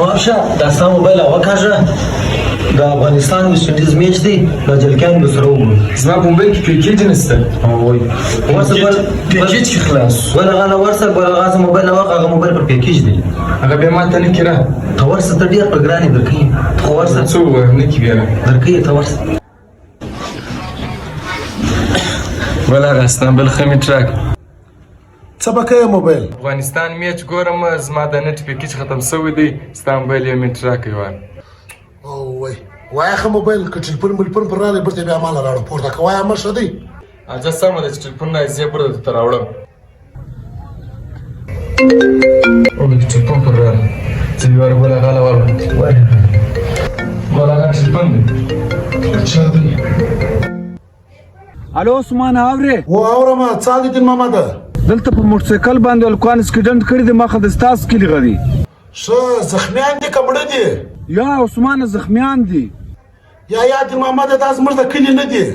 ورشه دا ستا موبایل وکاږه، د افغانستان ویسټ انډیز میچ دی، دا جلکیان به سره وګورو. زما په موبایل کې پیکیج نشته. وای ورسه بل پیکیج کې خلاص. ګل هغه له ورسه، ګل هغه زما موبایل واخ، هغه موبایل پر پیکیج دی. هغه بیا ماته نه کیره. ته ورسه، ته ډېر پر ګرانې درکوي، ته خو ورسه. څه ووایم؟ نه کی بیا درکوي، ته ورسه. ګل هغه ستا بل ښه مې ټراک. څه به کوې موبایل؟ افغانستان میچ ګورم، زما د نت پیکیج ختم شوی دی، ستا موبایل یو منټ راکړئ وار. او وای وای، ښه موبایل که ټلیفون ملفون پر راغی بیرته بیا ماله راوړه، پورته که وایه مه ښه دی. اجازه سمه ده، چې ټلیفون راځي زه بیرته درته راوړم. او ټلیفون پر راغی، زه یو وار بل هغه له ورکړم. ګل هغه ټلیفون دی. چا دی؟ الو عثمان، اورې؟ و اورم، څه حال دي دین محمد؟ دلته په موټرسایکل باندې الکوان اسکیډنټ کړی دی، مخه د ستاسو کلي غوي. ښه، زخمیان دي که مړه دي؟ یا عثمان، زخمیان دي. یا یا دین محمد، دا زموږ د کلي نه دي.